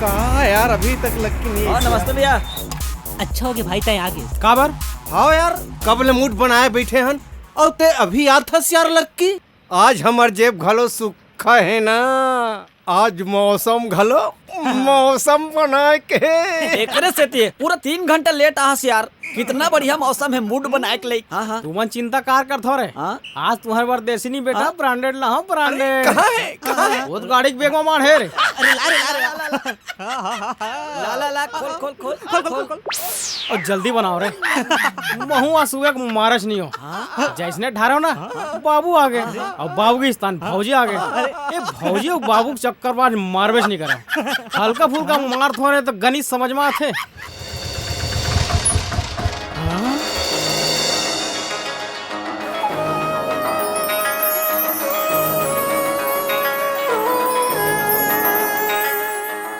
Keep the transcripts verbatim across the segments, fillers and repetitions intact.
कहाँ यार, अभी तक लक्की नहीं और आया। नमस्ते भैया। अच्छा हो गया भाई, तैं आ गए। काबर? हाँ यार, कब ले मूड बनाए बैठे हन, और तैं अभी आत हस यार लक्की। आज हमर जेब घलो सुक्खा है ना, आज मौसम घलो मौसम बनाए के। एकरे सेती पूरा तीन घंटा लेट आहस यार। कितना बढ़िया मौसम है मूड बनाए के लिए। हाँ, हाँ। तुमन चिंता कार करथो रे? हाँ? आज तुम्हारे बर देसी नहीं बेटा, हाँ? ब्रांडेड ला, हाँ, ब्रांडेड। कहाँ है? कहाँ है? वो तो गाड़ी के बैग में माढ़े रे। अरे ला रे, ला रे, ला, ला, ला। ला, ला, ला, खोल, खोल, खोल, खोल, खोल, खोल। और जल्दी बनाओ रे। महू आज सुबह के मारच नहीं हो। हाँ? जैसने ढारो ना, बाबू आ गए। और बाबू के स्थान भौजी आ गए। ए, भौजी और बाबू के चक्कर बाद मारबेच नहीं करा। हल्का फुल्का मार थोड़े तो गणित समझ में आथे।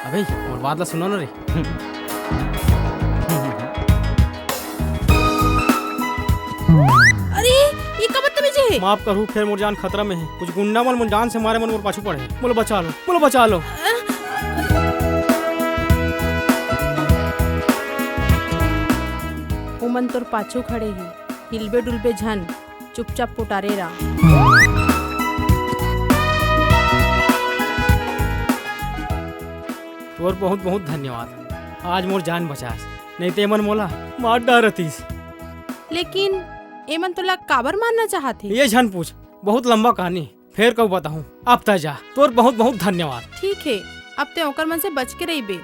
अबे, मोर बात ला सुनो ना रे। अरे, ये का बदतमीजी है? माफ करहू, फेर मोर जान खतरा में है। कुछ गुंडा मन मोर जान से मारे मन मोर पाछू पड़े। मोला बचा लो, मोला बचा लो। ओमन तोर पाछू खड़े ही, हिलबे डुलबे झन, चुपचाप पोटारे रह। तोर बहुत बहुत धन्यवाद, आज मोर जान बचास, नहीं ते एमन मोला मार डारतिस। लेकिन एमन तोला काबर मारना चाहत हे? ये झन पूछ, बहुत लंबा कहानी, फेर कब बताहूँ। अब तै जा, तोर बहुत बहुत धन्यवाद। ठीक है, अब तै ओकर मन से बच के रहिबे।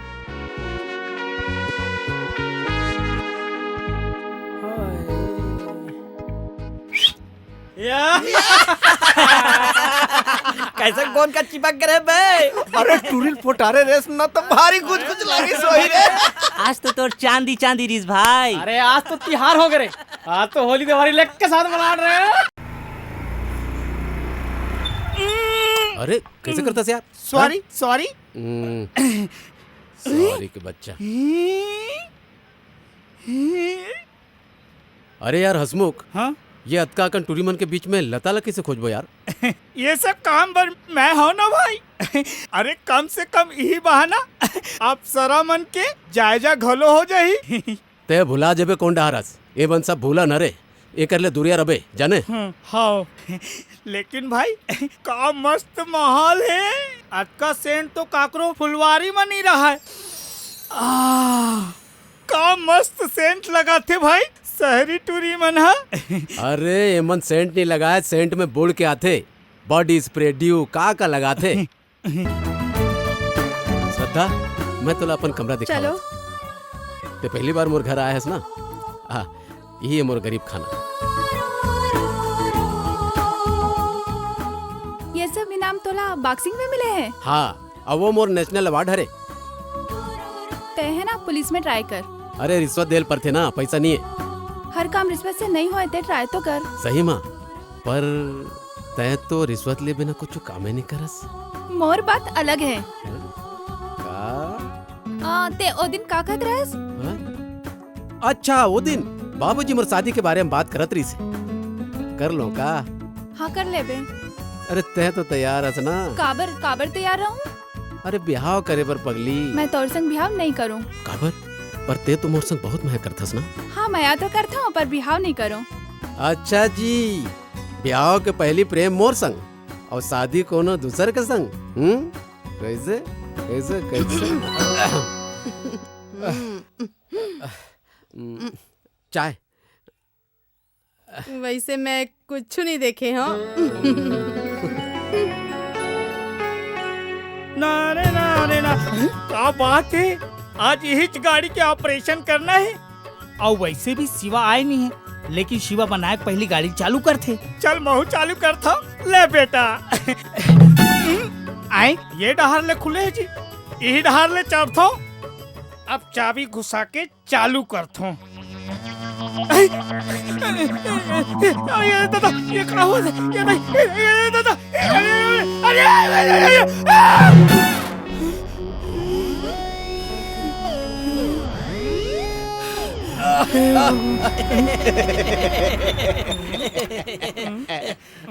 या। कैसे गोंद का चिपक करे बे? अरे टुरी ल पोटारे रेस ना तो भारी कुछ कुछ लागे सोही रे। आज तो तोर चांदी चांदी रिस भाई। अरे आज तो तिहार हो गए रे, आज तो होली दिवाली लेके साथ मना रहे हैं। अरे कैसे करता से यार? सॉरी, हाँ? सॉरी। हम्म, सॉरी के बच्चा। अरे यार हसमुख, हाँ? ये अतका अकन टूरी मन के बीच में लता ला कैसे खोजबो यार? ये सब काम बर मैं हूं ना भाई। अरे कम से कम यही बहाना अप्सरा मन के जायजा घलो हो जाही। ते भुला जेबे कोन डहार हस? ए मन सब भूला न रे, एकर ले दूरिया रबे, जाने? हम्म, हाँ। लेकिन भाई, का मस्त माहौल है। अतका सेंट तो काकरो फुलवारी में नहीं रहा है। आह, का मस्त सेंट लगाथे भाई शहरी टूरी मन ह। अरे, एमन सेंट नहीं लगाए, सेंट में बुड़ के आथे। बॉडी स्प्रे, ड्यू, का का लगाथे। श्रद्धा, मैं तोला अपन कमरा दिखावत चलो। हूँ। ते पहली बार मोर घर आए हस ना? हाँ, यही है मोर गरीब खाना। ये सब इनाम तोला बॉक्सिंग में मिले हैं? हाँ, अब वो मोर नेशनल अवार्ड हरे। ते है ना, पुलिस में ट्राई कर। अरे, रिश्वत देल पड़थे ना, पैसा नहीं है। हर काम रिश्वत से नहीं होए, ते ट्राई तो कर। सही माँ, पर तै तो रिश्वत ले बिना कुछ कामे नहीं करस। मोर बात अलग है। का? आ, ते ओ दिन का कहत रहस? हाँ? अच्छा, वो दिन बाबूजी मोर शादी के बारे में बात करत रहिस। कर लो का? हाँ, कर लेबे। अरे, तै तो तैयार हस ना? काबर, काबर तैयार रहूं? अरे, बिहाव करे बर पगली। मैं तोर संग बिहाव नहीं करूं। काबर? पर ते तो मोर संग बहुत मया करथस ना? हाँ, मया तो करथूं, पर बिहाव नहीं करूं। अच्छा जी, बिहाव के पहली प्रेम मोर संग और शादी कोनो दूसर के संग, हम्म? कैसे? कैसे? कैसे? हम्म, चाय। वैसे मैं कुछ नहीं देखे हूँ। ना रे ना रे ना, का बात है? आज यही गाड़ी के ऑपरेशन करना है। और वैसे भी शिवा आए नहीं है, लेकिन शिवा बनाए के पहली गाड़ी चालू करथे। चल महू चालू करथो, ले बेटा। आए, ये डहार ले खुले है जी, यही डहार ले चढ़थो। अब चाबी घुसा के चालू करथों। अरे दादा, ये का होत हे? ये नहीं, ये दादा, अरे, अरे, अरे, अरे, अरे, आ!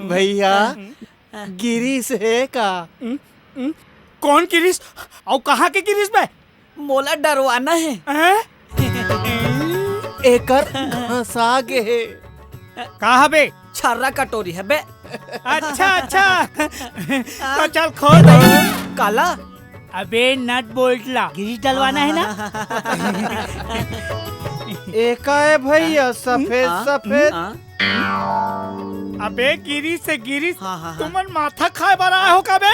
भैया, गिरिस हे का? हम्म, हम्म। कौन किरिस? अउ कहाँ के किरिस बे? मोला डरवाना हे। हैं? एकर धंसा गे हे। का हबे? छर्रा कटोरी हबे। अच्छा, अच्छा। तो चल खोल दे। काला? अबे नट बोल्ट ला ग्रीस डलवाना हे ना? एका हे भैया सफेद हाँ, सफेद। हाँ। अबे गिरी से गिरी, हाँ, हाँ, हाँ। तुमन माथा खाए बर आए हो का बे?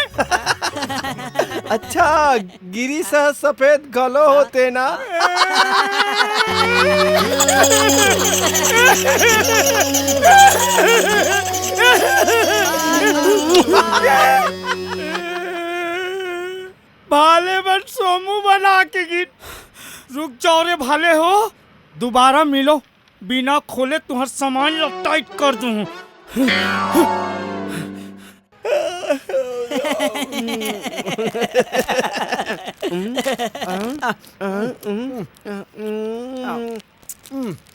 अच्छा, गिरी से सफेद घलो होथे ना? भाले मन सोमू बना के गिन। रुक जाओ रे भाले हो, दोबारा मिलो, बिना खोले तुहर सामान ला टाइट कर दूँ।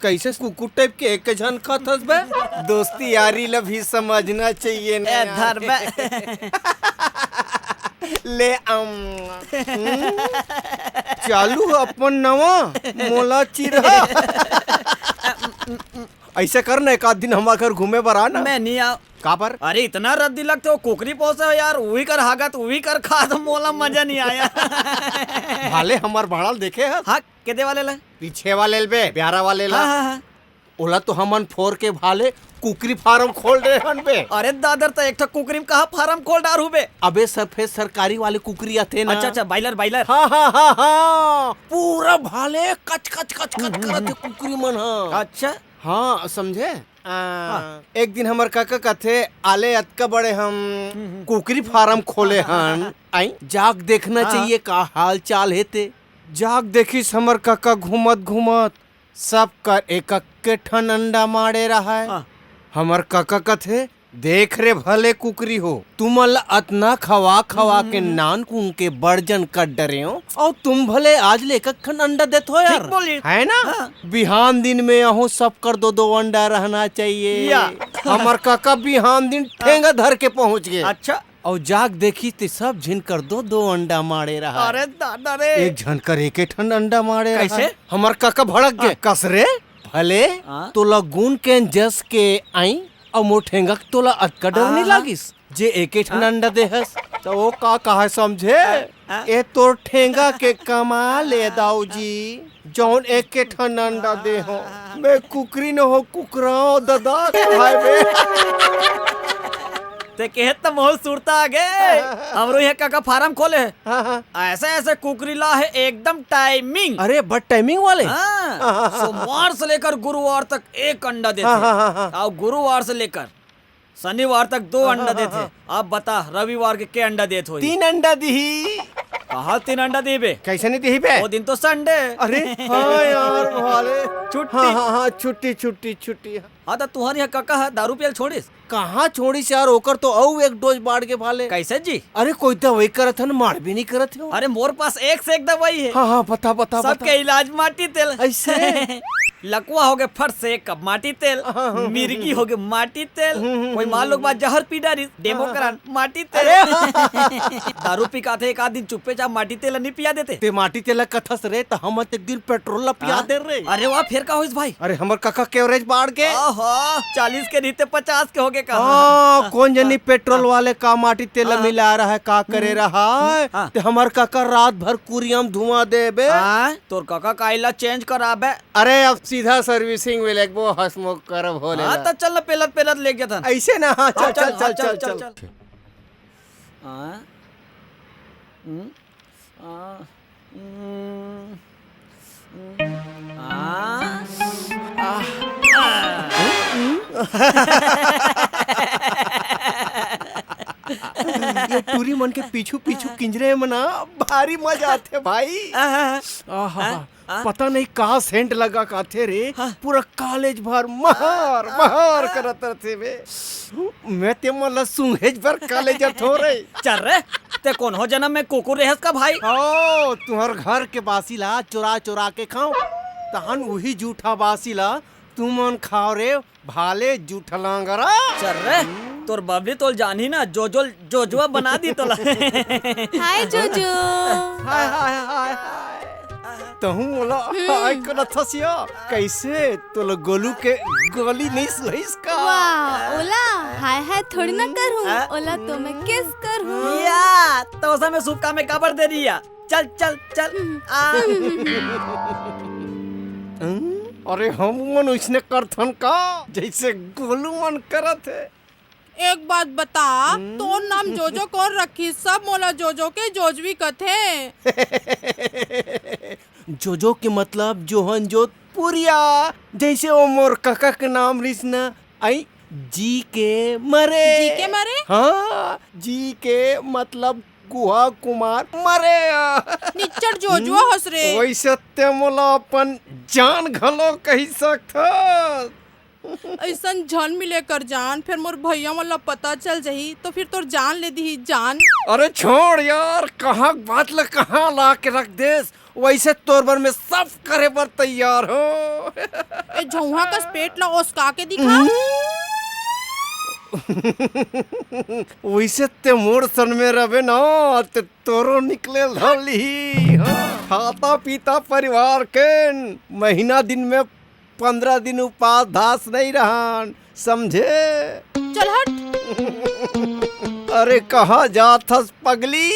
कैसे कुकुर टाइप के एक झन खाथस बे? दोस्ती यारी ला भी समझना चाहिए ना ए, यार। धर बे। ले, अम, हम्म? चालू अपन नवा, मोला चिरहा। ऐसे कर ना, एक आध दिन हमारे घर घूमे बर आ ना। मैं नहीं आव। काबर? अरे, इतना रद्दी लगथे, वो कुकरी पोसे हो यार, उही कर हागत, उही कर खात, मोला मजा नहीं आया। भाले हमार भाड़ल देखे हस? हाँ, केदे वाले ला? पीछे वाले ल बे, प्यारा वाले ला। हाँ, हाँ, हाँ। ओला तो हमन फोर के भाले कुकरी फार्म खोल डरे हन बे। अरे दादर, त एक ठो कुकरी में कहाँ फार्म खोल डारहू बे? अबे सफेद सरकारी वाले कुकरी आथे ना। अच्छा, अच्छा, बायलर, बायलर। हाँ, हाँ, हाँ, हाँ। पूरा भाले कच, कच, कच, कच हम्म, करत हे हम्म। कुकरी मन ह। अच्छा। हाँ, समझे? आ, हाँ। एक दिन हमर काका कथे, "आले अतका बड़े हम हम्म, हम्म। कुकरी फार्म खोले हन। आई, जाग देखना हाँ। चाहिए का हाल चाल हे ते।" जाग देखिस हमर काका घूमत घूमत, सब कर एक अक्के ठन अंडा माड़े रहय। हाँ। हमर काका कथे, "देख रे भले कुकरी हो, तुमन ल अतना खवा खवा के हम्म। नान कून के बड़ जन कर डरे हो, अउ तुम भले आज ले एक ठन अंडा देत हो यार, ठीक बोलिस। है ना? हाँ। बिहान दिन में अहूँ सब कर दो दो अंडा रहना चाहिए।" या। हमर काका बिहान दिन हाँ। ठेंगा धर के पहुँच गे। अच्छा। अउ जाग देखिस ते सब झिन कर दो दो अंडा माड़े रहय। अरे दादा रे। एक झन कर एके ठन अंडा माड़े रहय। कैसे? हमर काका भड़क गे। हाँ। कस रे? भले हाँ। तोला गुन के जस के आई अउ मोर ठेंगा के तोला अतका डर हाँ, नहीं हाँ, हाँ। लागिस, जे एके ठन हाँ। अंडा दे हस। त वो का कहा समझे? हाँ, हाँ। ए तोर ठेंगा के कमाल ए दाऊ जी। जौन एके ठन अंडा दे हो, मैं कुकरी न हो, कुकराओ ददा, कहाय बे। ते कहे त मोर सुरता आ गे। हमरो इहाँ काका फार्म खोले हे। हाँ, हाँ। ऐसे, ऐसे कुकरी ला हे, एकदम टाइमिंग। अरे, बड़ टाइमिंग वाले। हाँ, सोमवार से लेकर गुरुवार तक एक अंडा देथे। हाँ, हाँ, हाँ, हाँ। अउ गुरुवार से लेकर शनिवार तक दो हाँ, अंडा हाँ, देथे। हाँ। अब बता, रविवार के के अंडा देत होही? तीन अंडा दिही। कहाँ तीन अंडा दिही बे? कैसे नहीं दिही बे? वो दिन तो संडे। अरे, हाँ यार, भाले। छुट्टी। हाँ, हाँ, हाँ, छुट्टी, छुट्टी, छुट्टी। हाँ, त तुहर इहाँ काका ह दारू पियल छोड़िस? कहाँ छोड़िस यार, ओकर तो अउ एक डोज बाढ़ गे भाले। कैसे जी? अरे, कोई दवाई करत हन, माड़ भी नहीं करत हे। अरे, मोर पास एक से एक दवाई हे। हाँ, हाँ, बता, बता, सबके बता। इलाज माटी तेल। ऐसे? लकवा हो गे फट से एक कप माटी तेल, हाँ, हाँ, हाँ, मिर्गी हाँ। हो गे माटी तेल, हम्म, हम्म, कोई हम्म, मान लो हम्म। बात जहर पी डारिस, डेमोक्रान, हाँ, हाँ। माटी तेल। अरे, हाँ, हाँ, हाँ। दारू पी के आथे, एक आध दिन चुप्पे चाप माटी तेल ला नहीं पिया देते। ते माटी तेल ला कथस रे, त हमन एक दिन पेट्रोल ला पिया हाँ? दे रे। अरे वाह, फिर का होइस भाई? अरे, हमर काका के एवरेज बाढ़ गे। ओहो, चालीस के रहिते पचास के हो गे का? हाँ, कौन जनी हाँ, पेट्रोल हाँ। वाले का माटी तेल ला हाँ, हाँ। मिला रहय, का करे हम्म, रहय। हम्म, हाँ। ते हमर काका रात भर कुरिया म धुआं देबे। हाँ, तोर काका का आइल ला चेंज कराबे। अरे, अब सीधा सर्विसिंग में लेगबो, हंसमुख करब होले हाँ, ला। त चल ना, पेलत पेलत लेग जाथन। ऐसे ना, हाँ, चल, हाँ, चल, चल, हाँ, चल, चल, चल, चल, चल। चल। हाँ। हम्म। आ, हम्म। हम्म। आ। आ। ये टूरी मन के पीछू, पीछू किंजरे म ना भारी मजा आथे भाई। आ, आ, आ। आहा। आ? पता नहीं का सेंट लगा के आथे रे, हाँ। पूरा कॉलेज भर महर, महर करत रथे बे। मैं ते मन ला सूंघेच बर कॉलेज जाथों रे। चल रे, ते कोनो जनम में कुकुर रेहेस का भाई? ओ, तुहर घर के बासी ला चुरा चुरा के खाओ, तहन उही जूठा बासी ला तुमन खाओ रे, भाले जूठा लांगरा। चल रे, तोर बबली तोल जानही ना, जोजो जोजवा बना दी तोला। हाय जोजो। हाय, हाय, हाय, हाय। तहूँ मोला हाय करत हस या? कैसे? तोला गोलू के गोली नइ सुहाइस का? वाह, ओला हाय हाय थोड़ी ना करहूँ, ओला तो मैं किस करहूँ। या, तो ओसा मैं शुभ काम में काबर दे दिया? चल, चल, चल। आ। अरे हम मन उसने करथन का, जैसे गोलू मन करत हे। एक बात बता, हम्म? तोर नाम जोजो कोन रखिस? सब मोला जोजो के जोजवी कथे। जोजो के मतलब जोहन जोत पुरिया, जैसे वो मोर कका के नाम रिस न, आई जी के मरे। जी के मरे? हाँ, जी के मतलब गुहा कुमार मरे। निच्चट जोजुआ हम्म? हस रे। वैसे ते मोला अपन जान घलो कही सकथस। अइसन झन मिले कर जान, फेर मोर भैया मन ला पता चल जाही, तो फिर तोर जान ले दिही जान। अरे छोड़ यार, कहाँ बात ला कहाँ ला के रख देस। वैसे तोर बर मैं सब करे बर तैयार हूँ। ए झौहा कस पेट ला ओसका के दिखा। हम्म? वैसे ते मोर सन में रहे ना, ते तोरो निकले धर लिही। हाँ? खाता पीता परिवार के महीना दिन में पंद्रह दिन उपास धास नहीं रहन, समझे? चल हट। अरे कहाँ जात हस पगली?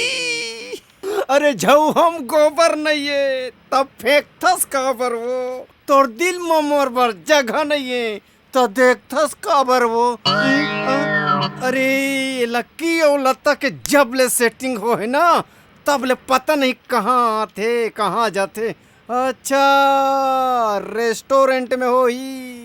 अरे झौहा म गोबर नहीं है, तब फेंकथस काबर वो? तोर दिल म मोर बर जगह नहीं है, त देखथस काबर वो? अरे ये लक्की अउ लता के जब ले सेटिंग हो है ना, तब ले पता नहीं कहाँ आथे, कहाँ जाथे। अच्छा, रेस्टोरेंट में होही।